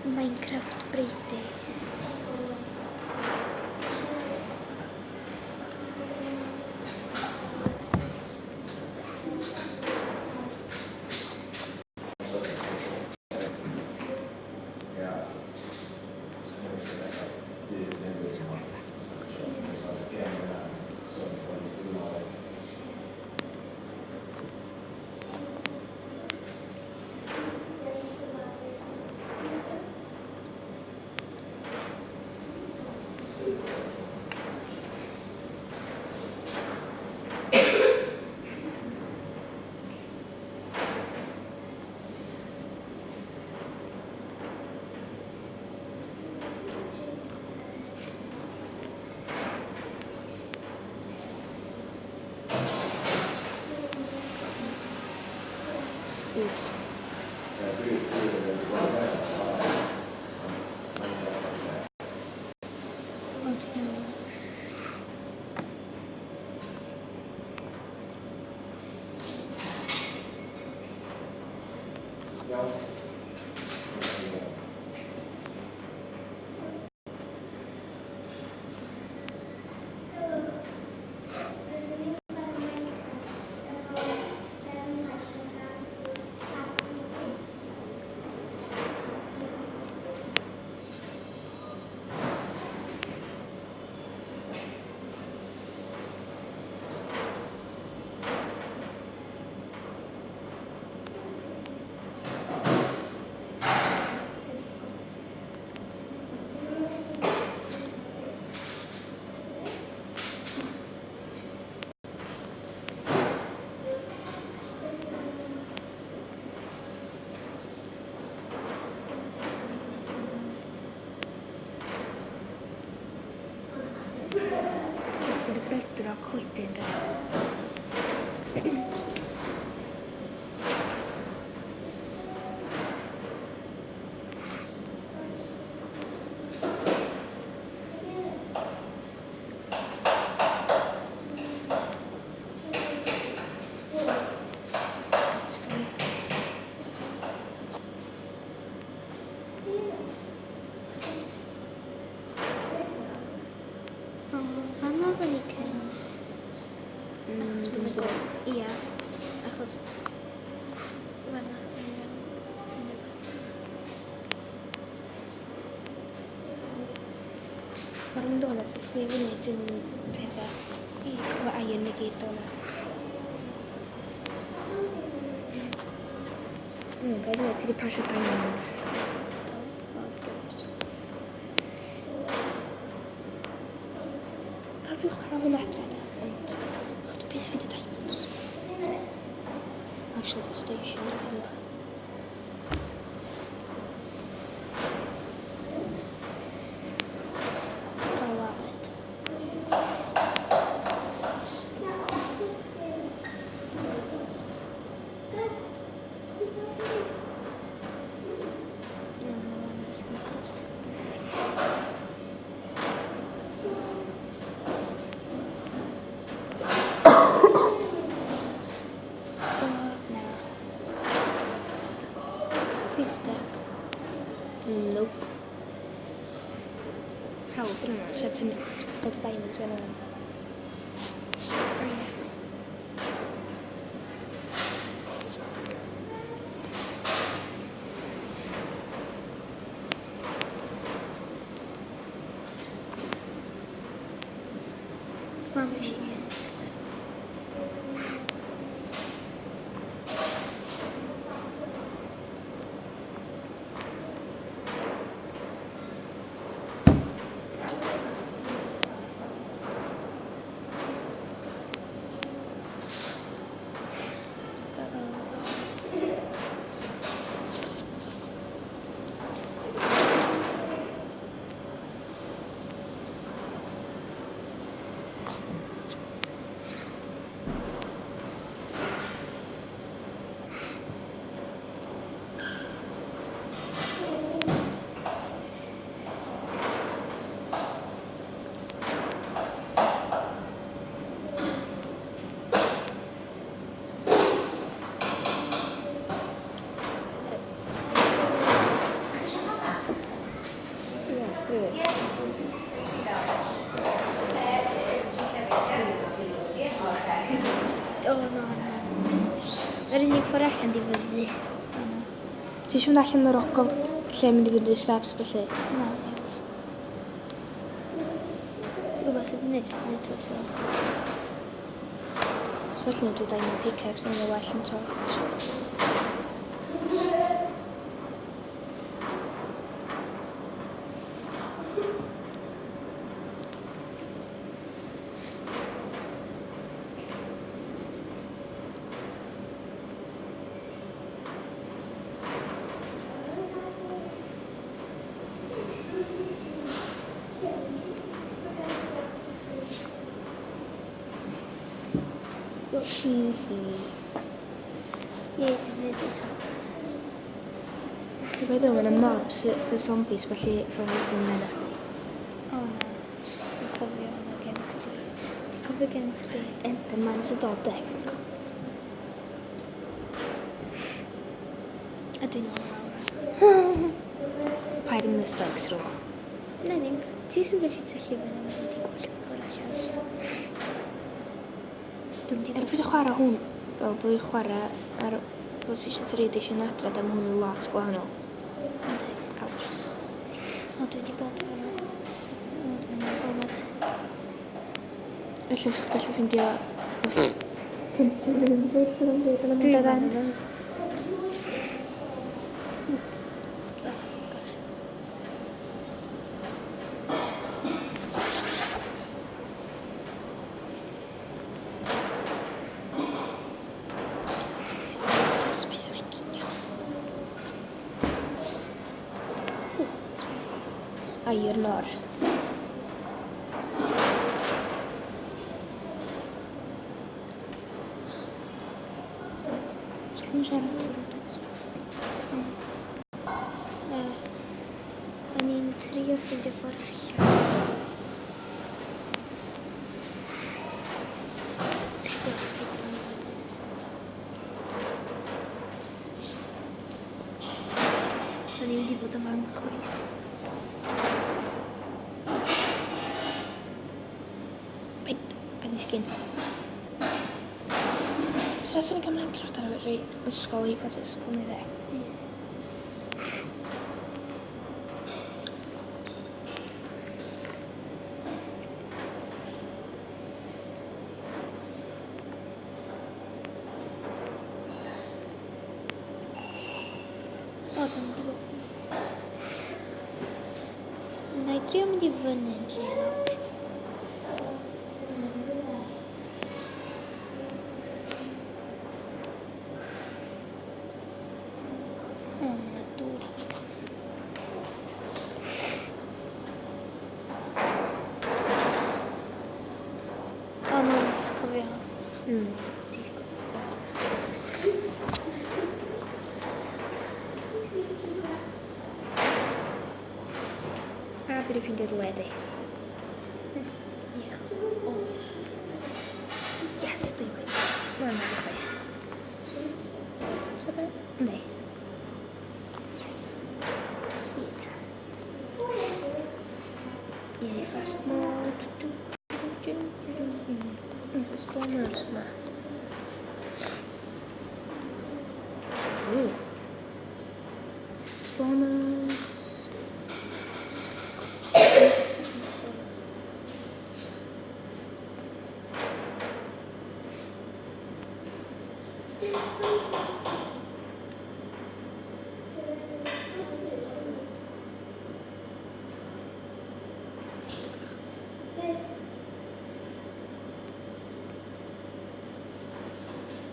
Minecraft Brady. Oops. Bedrock coedyn de. Ia, achos fan'na sy'n iawn. Ffordd yn dod at y ffli fyny ti'n pethau. Ie. Efo iron i gyd o'na. By the way, ti wedi pasio diamonds. Do, oh good. A dwi'n chwarae hwn adre de, ond dwi byth ffeindio diamonds. Actually, station. Oh, wallet. No, my wallet's not. Oh, no. Dwi'n stuck. Nope. Hawdd yna, so ti'n dod o diamonds fan yna. Mam eisiau cynt. Uh-oh. Ffordd allan di fyny. Ti eisiau mynd allan o'r ogof lle mynd i fynd i'r steps felly? Na. Ti'n gwybod sut i wneud, jyst yn neud twll o. So felly nhw'n dweud diamond pickaxe, mae'n well yn torch. Hi hi. Ie, dwi'n gwneud eto. Dwi'n meddwl mae'n y mobs, y zombies, felly rhwng i ffilm chdi. O na. Dwi'n cofio yna gem chdi. Ti'n cofio gem chdi? Enderman sy'n dod de. A dwi'n ôl lawr. Paid yn mynd y stygs rhywle. Na ddim. Ti sy'n gallu tyllu fyny wedyn ti'n gweld ffordd allan. Dwi'n di Er pryd chwarae hwn, fel bod i'n chwarae ar PlayStation 3 edition adra, da mae hwn yn lot gwahanol. Yndi. Ouch. O, dwi wedi bod efo nhw. O, dwi'n mynd o'r ffordd yma. Ella sa'ch gallu ffeindio... Dwi'n Dwi'n mynd. Oh, gosh. Sbeth yna ginio. Iron ore. Swn siarad. Da ni'n trio ffeindio ffordd allan. Eich bod yn ffeindio ni fyny. Da ni'n mynd i bod o fan chwaith. Paid, paid disgyn. So os ni'n cael Minecraft ar y ysgol i fod ysgol ni dde. Ie. O, dwi'n mynd i bod fyny. Na i drio mynd i fyny yn lle lawr. O, mae yna dŵr. O, mae'n cofio. Ti'n cofio. A dwi wedi ffeindio ledi. Ie, achos... O, Yes, dwi wedi. Mae'n mynd chwaith. So be? Yndi. Yes. Cute. Easy fast mode. Du, du, du, du, du. Mm, Spawners yma. Ooh. Spawners. Spawners.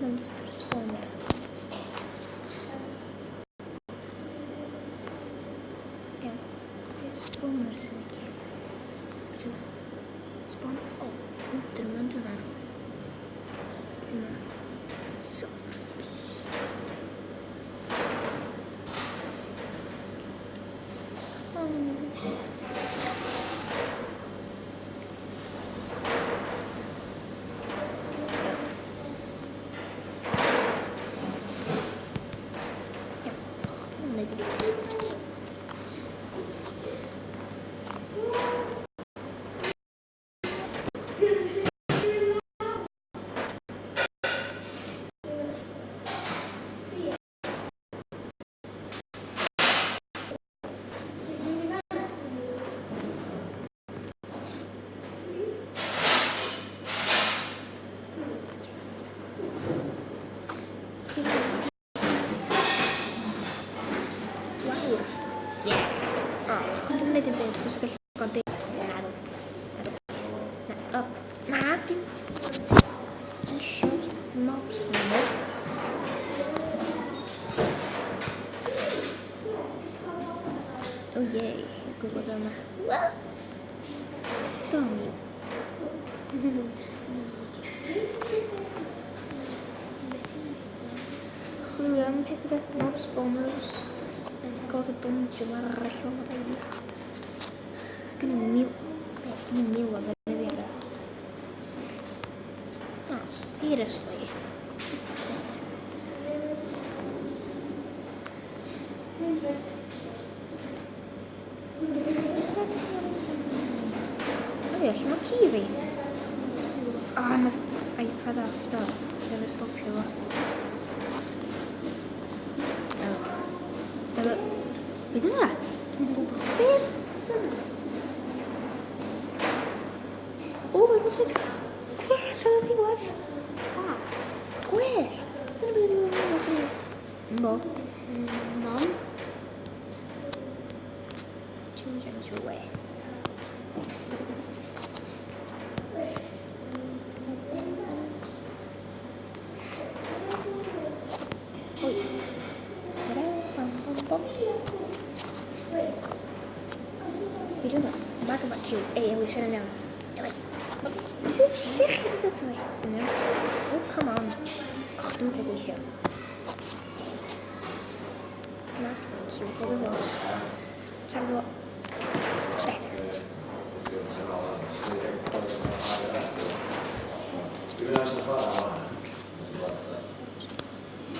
Monster spawner. Iawn. Spawner sy'n i gyd. Spawn... O, Enderman dwi'n Dyma. Silverfish. Oh, Iawn. Wneud i fi. Yeah. Oh, dwi'n gwneud yn byd, chos gallu gael date. Nadw. Nadw chwaith. Na, up. Na, dim. Isio mobs yma. Oh yay, gwybod yma. Well, Domi. Chwilio am peth ydy, mob spawners. Got a dungeon arall o'n dweud. Gen i 1000, beth, gen i 1000 o fyny fi ar. Oh, seriously. O ie, lle mae ci fi? O, nath iPad off, do. Never stopio fo. Oh. Efo... Be dyna? Dwi'n gwybod. Beth? O, mae'n gwybod. Gwell ar y diwedd. Gwell. Dyna beth dwi'n gwybod. No. Non. Change into way. Oi. Bum, bum, bum. Be dyna? Magma cube. Ei, Ellie, sy'n iawn. Ellie. Sut chi beth ato fi? Sy'n iawn. Oh, come on. Och, dwi'n cael gweithio. Magma cube, oedd o fod. Tarfo. Dead.